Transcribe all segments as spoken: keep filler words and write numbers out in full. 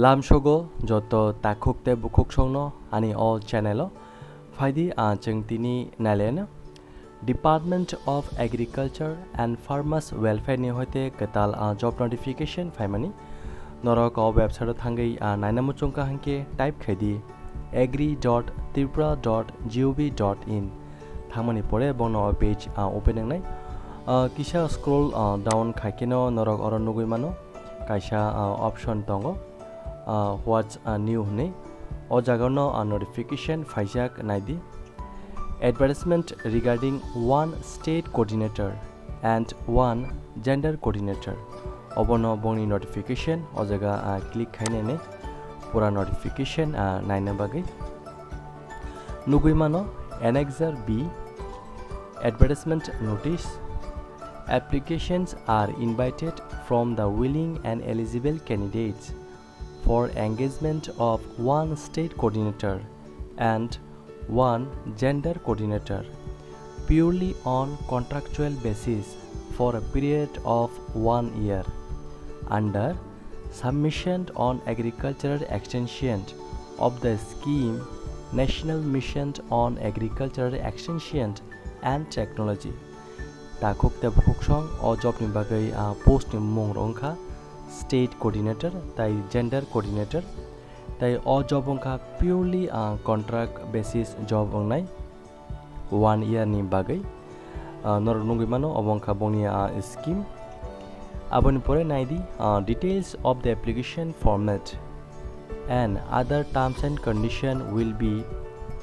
Lamsogo joto takhuk tei bukhuksongno ani o channel o phaidi, ah, chwng tini nailaina. Department of Agriculture and Farmers Welfare ni hoite kwtal, ah, job notification phaimani. Norok o website o thangwi, ah, naina muchungkha hwnkhe type khaidi agri dot tripura dot gov dot in. Thangmani pore bono o page, ah, open wngnai. Ah, kisa scroll, ah, down khaikhe no norok oro nugwi mano kaisa, ah, option tongo. Ah, what's, ah, new hwnwi. O jagano, ah, notification phaijak naidi. Advertisement regarding one state coordinator and one gender coordinator. Obono bongni notification, o jaga, ah, click khainani pura notification, ah, naina bagwi. Nugwi mano, Annexure B, advertisement notice. Applications are invited from the willing and eligible candidates for engagement of one state coordinator and one gender coordinator purely on contractual basis for a period of one year under submission on agricultural extension of the scheme National Mission on Agricultural Extension and Technology. Takhuk tei bukhuksong o job ni bagwi, ah, post ni mung rok wngkha state coordinator tai gender coordinator. Tai o job wngkha purely, ah, contract basis job wngnai one year ni bagwi. Ah, norok nugwi mano obo wngkha bongni, ah, scheme. Aboni pore naidi, ah, details of the application format and other terms and condition will be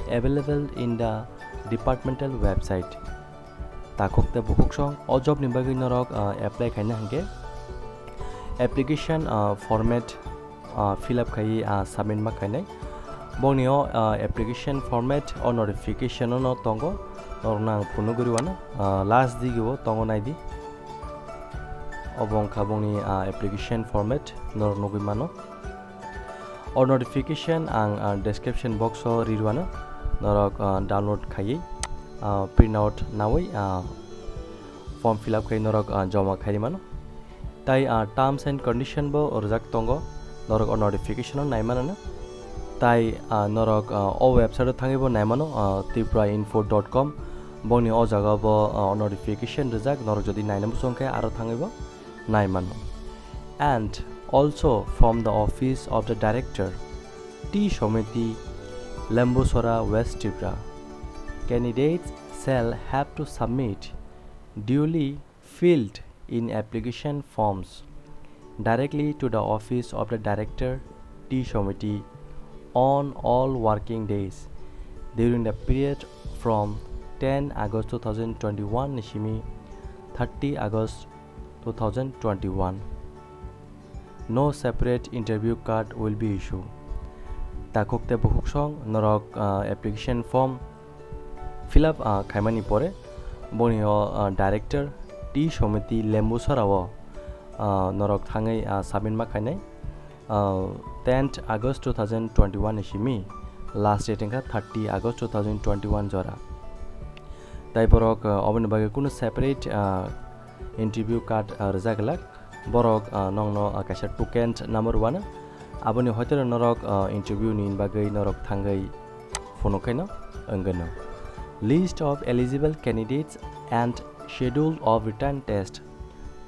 available in the departmental website. Takhuk tei bukhuksong o job ni bagwi norok, ah, apply khaina hwnkhe application, ah, format, ah, fill up khaiwi, ah, submit ma khainai. Bongni o, ah, application format o notification o no tongo, norokno ang phunugwi rwano, ah, last digi o tongo naidi. Obo wngkha bongni, ah, application format norok nugwi mano. O notification ang, ah, description box o ri rwano, norok, ah, download khaiwi, ah, print out nawi, ah, form fill up khai norok, ah, joma khai mano. Tai, ah, terms and condition bo rwjak tongo, norok o notification o nai mano. Tai, ah, norok, ah, o website o thangwi bo nai mano, ah, tripura info dot com. Bongni o jaga bo, ah, notification rwjak, norok jodi naina muchung khe aro thangwi bo nai mano. And also from the office of the director, Tea Samiti, Lembusora, West Tripura. Candidates shall have to submit duly filled in application forms directly to the office of the director, Tea Samiti, on all working days during the period from ten August two thousand twenty-one ni simi thirty August two thousand twenty-one. No separate interview card will be issued. Takhuk tei bukhuksong norok, ah, application form fill up, ah, khaimani pore boni o, ah, director Tea Samiti Lembusora o, ah, norok thangwi, ah, submit ma khainai. Ah, tenth August two thousand twenty-one ni simi last date wngkha thirty August two thousand twenty-one jora. Tai borok, ah, oboni bagwi kunu separate, ah, interview card, ah, rwjak glak. Borok, ah, nongno, ah, kaisa token number wano. Aboni hoitero norok, ah, interview ni bagwi norok thangwi phunuk khaino wngwino. List of eligible candidates and schedule of written test,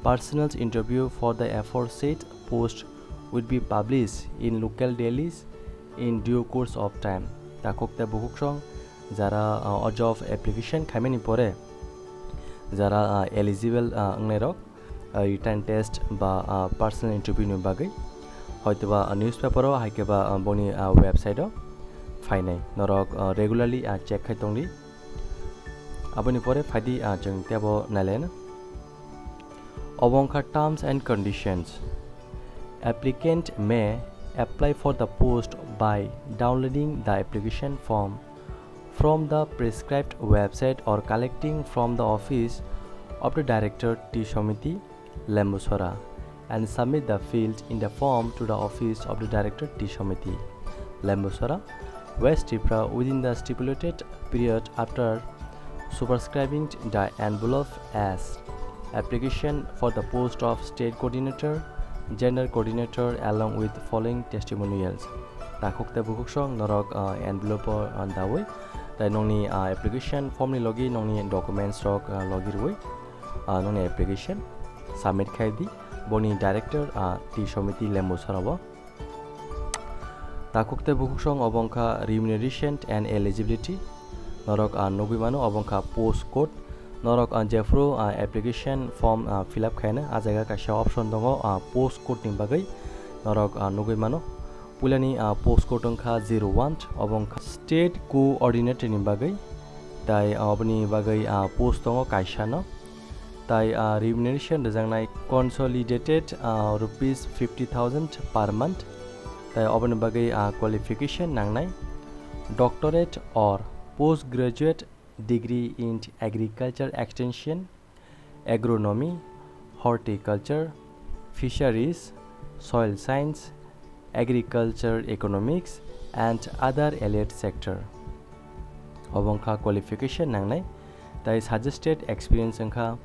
personal interview for the aforesaid post will be published in local dailies in due course of time. Takhuk tei bukhuksong jara, ah, o job application khaimani pore jara, ah, eligible, ah, wngnairok, ah, written test ba, ah, personal interview ni bagwi hoitoba, ah, newspaper o hai khe ba, ah, boni, ah, website o phainai. Norok, ah, regularly, ah, check khai tongdi. Aboni pore phaidi, ah, chwng tebo nailaina. Obo wngkha terms and conditions. Applicant may apply for the post by downloading the application form from the prescribed website or collecting from the office of the director Tea Samiti, Lembusora, and submit the filled in the form to the office of the director Tea Samiti, Lembusora, West Tripura within the stipulated period after superscribing the envelope as application for the post of state coordinator gender coordinator along with following testimonials. Takhuk tei bukhuksong norok, ah, envelope o, ah, dawi, tai nongni, ah, application form ni logi nongni documents rok, ah, logi rwi, ah, nongni application submit khai di. Boni director, ah, T Somiti Lembu sara o. Takhuk tei bukhuksong obo wngkha remuneration and eligibility. Norok, ah, nugwi mano obo wngkha post code. Norok, ah, jephru, ah, application form, ah, fill up khaina, ah jaga kaisa option tongo, ah, post code ni bagwi. Norok, ah, nugwi mano. Puilani, ah, post code wngkha zero one, obo wngkha state coordinator ni bagwi. Tai, ah, oboni bagwi, ah, post tongo kaisa no. Tai, ah, remuneration rwjaknai consolidated, ah, rupees fifty thousand per month. Tai oboni bagwi, ah, qualification nangnai doctorate or postgraduate degree in agriculture extension, agronomy, horticulture, fisheries, soil science, agriculture economics and other allied sector. Obo wngkha qualification nangnai, tai suggested experience wngkha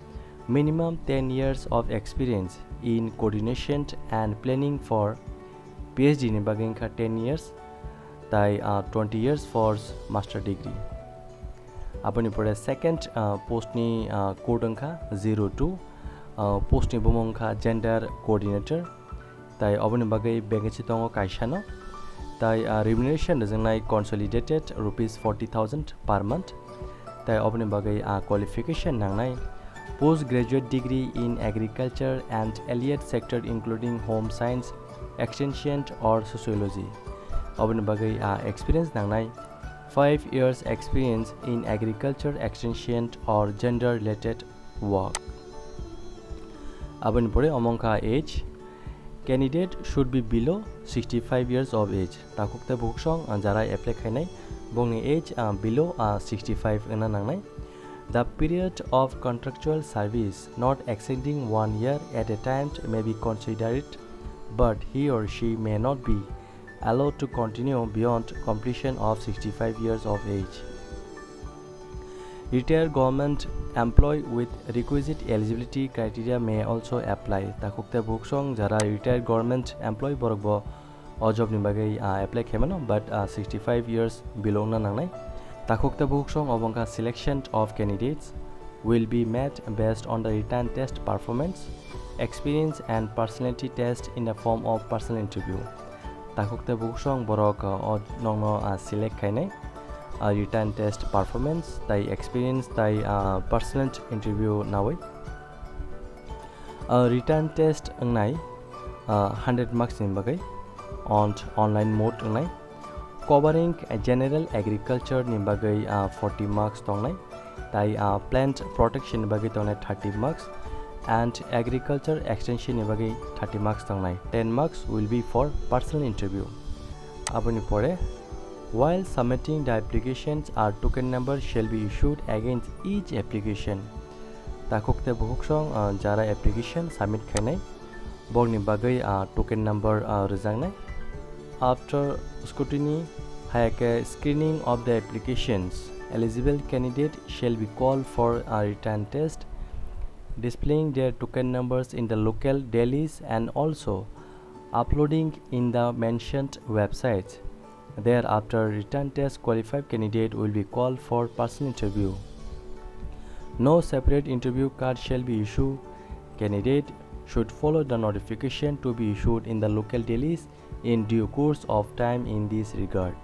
minimum ten years of experience in coordination and planning for P H D ni bagwi wngkha ten years, tai, ah, twenty years for master degree. Aboni pore second, ah, post ni, ah, code wngkha zero two, ah, post ni bumung wngkha gender coordinator. Tai oboni bagwi vacancy tongo kaisa no. Tai, ah, remuneration rwjaknai consolidated rupees forty thousand per month. Tai oboni bagwi, ah, qualification nangnai postgraduate degree in agriculture and allied sector including home science, extension or sociology. Oboni bagwi, ah, experience nangnai five years experience in agriculture extension or gender related work. Aboni pore omo wngkha age. Candidate should be below sixty-five years of age. Takhuk tei bukhuksong, ah, jara apply khainai, bongni age, ah, below, ah, sixty-five wngna nangnai. The period of contractual service not exceeding one year at a time may be considered, but he or she may not be allowed to continue beyond completion of sixty-five years of age. Retired government employee with requisite eligibility criteria may also apply. Takhuk tei bukhuksong jara retired government employee borok bo o job ni bagwi, ah, apply khaimano, but, ah, sixty-five years below wngna nangnai. Takhuk tei bukhuksong obo wngkha selection of candidates will be made based on the written test performance, experience and personality test in the form of personal interview. Takhuk tei bukhuksong borok, ah, o nokno, ah, select khainai, ah, written test performance tai experience tai, ah, personal interview nawi. Ah, written test wngnai, ah, hundred marks ni bagwi on online mode wngnai. Covering, ah, general agriculture ni bagwi, ah, forty marks tongnai. Tai, ah, plant protection ni bagwi tongnai thirty marks and agriculture extension ni bagwi thirty marks tongnai. Ten marks will be for personal interview. Aboni pore, while submitting the applications, a token number shall be issued against each application. Takhuk tei bukhuksong, ah, jara application submit khainai, bokni bagwi, ah, token number, ah, rwjaknai. After scrutiny, hai khe screening of the applications, eligible candidate shall be called for a written test, displaying their token numbers in the local dailies and also uploading in the mentioned websites. Thereafter, written test qualified candidate will be called for personal interview. No separate interview card shall be issued. Candidate should follow the notification to be issued in the local dailies in due course of time in this regard.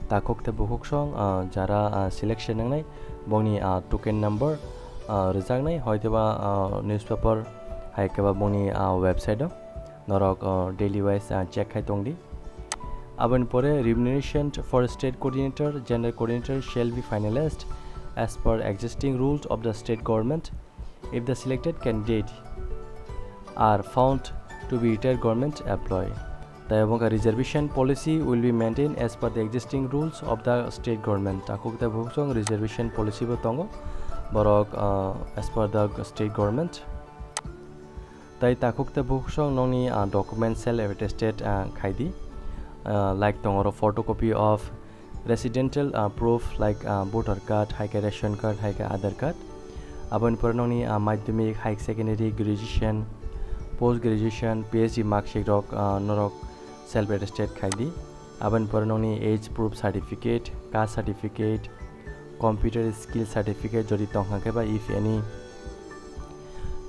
Takhuk tei bukhuksong, ah, jara, ah, selection wngnai, bongni, ah, token number, ah, rwjaknai, hoitoba, ah, newspaper, hai khe ba bongni, ah, website o norok, ah, daily wise, ah, check khai tongdi. Aboni pore remuneration for state coordinator, gender coordinator shall be finalized as per existing rules of the state government. If the selected candidate are found to be retired government employee, tai obo wngkha reservation policy will be maintained as per the existing rules of the state government. Takhuk tei bukhuksong reservation policy bo tongo, borok, ah, as per the state government. Tai takhuk tei bukhuksong nokni, ah, document self attested, ah, khaidi. Ah, like tongo oro photocopy of residential, ah, proof like, ah, voter card, hai khe ration card, hai khe Aadhaar card. Aboni pore nokni, ah, madhyamik, high secondary, graduation, Post graduation, P H D marksheet rok, ah, norok self attested khai di. Aboni pore nokni age proof certificate, caste certificate, computer skill certificate jodi tong kha khe ba, if any.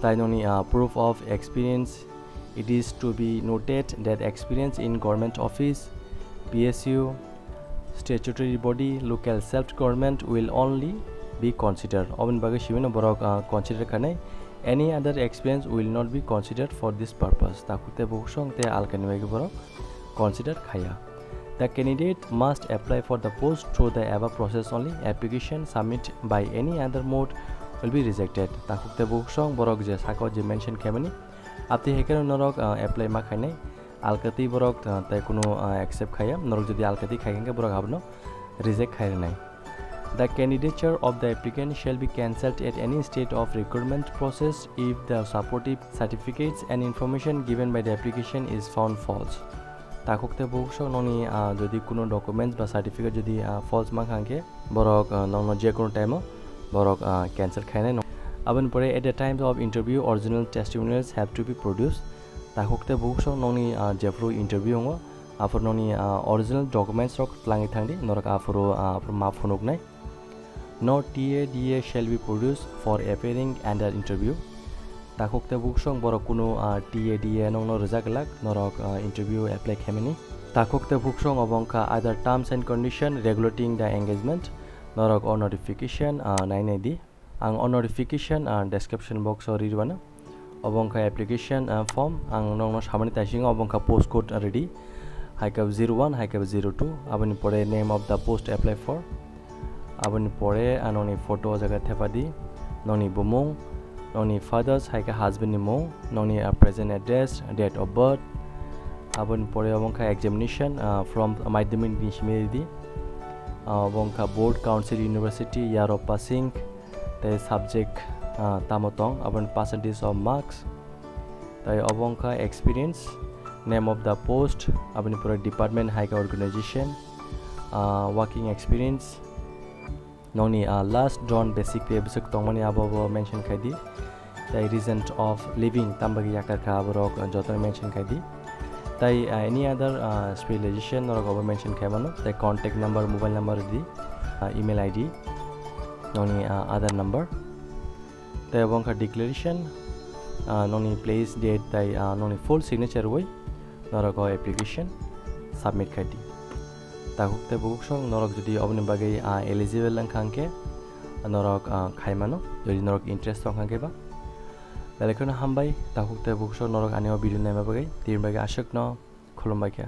Tai nokni, ah, proof of experience. It is to be noted that experience in government office, P S U, statutory body, local self government will only be considered. Oboni bagwi simi no borok, ah, consider khanai. Any other experience will not be considered for this purpose. Takhuk tei bukhuk song tei alkani bagwi borok consider khaya. The candidate must apply for the post through the above process only. Application submit by any other mode will be rejected. Takhuk tei bukhuk song borok je saka o je mention khaimani, abtwi hai kheno norok, ah, apply ma khainai. Alkatwi borok, ah, tai kunu, ah, accept khaya. Norok jodi alkatwi khai khe borok abono reject khai rwnai. The candidature of the applicant shall be cancelled at any stage of recruitment process if the supportive certificates and information given by the application is found false. Takhuk tei bukhuk song nokni, ah, jodi kunu documents ba certificate jodi, ah, false mankha hwnkhe borok, ah, nokno je kunu time o borok, ah, cancel khainai. Aboni pore at the time of interview original testimonials have to be produced. Takhuk tei bukhuk song nokni, ah, jephru interview wngo, aphuru nokni, ah, original documents rok twlangwi thangdi, norok aphuru, ah, aphuru ma phunuknai. No T A D A shall be produced for appearing under interview. Takhuk tei bukhuk song borok kunu, ah, T A D A nokno rwjak glak, norok, ah, interview apply khaimani. Takhuk tei bukhuk song obo wngkha other terms and condition regulating the engagement, norok o notification, ah, nainai di. Ang o notification, ah, description box o ri rwano. Obo wngkha application, ah, form. Ang nokno samani taisingo obo wngkha post code ready. Hai khe zero one, hai khe zero two. Aboni pore name of the post apply for. Aboni pore, ah, nokni photo o jaga thepadi. Nokni bumung, nokni father's hai khe husband ni mung, nokni, ah, present address, date of birth. Aboni pore obo wngkha examination, ah, from madhyamik ni simi di. Ah, obo wngkha board, council, university, year of passing, tei subject, ah, tamo tong, aboni percentage of marks, tei obo wngkha experience, name of the post, aboni pore department hai khe organization, ah, working experience, nokni, ah, last drawn basic pay bwswk tongmani abo bo mention khai di, tei reason of leaving, tamo bagwi yakar kha aborok jotono mention khai di. Tai, ah, any other, ah, specialization norok obo mention khai mano. Tai contact number, mobile number di, ah, email I D, nokni, ah, Aadhaar number. Tai obo wngkha declaration, ah, nokni place, date, tai, ah, nokni full signature rwui norok o application submit khai di. Takhuk tei bukhuk song norok jodi oboni bagwi, ah, eligible wngkha hwnkhe norok, ah, khai mano, jodi norok interest tong kha hwnkhe ba. Belai kheno hambai, takhuk tei bukhuk song norok ani o video naima bagwi, tini bagwi aswkno khulumbai kha.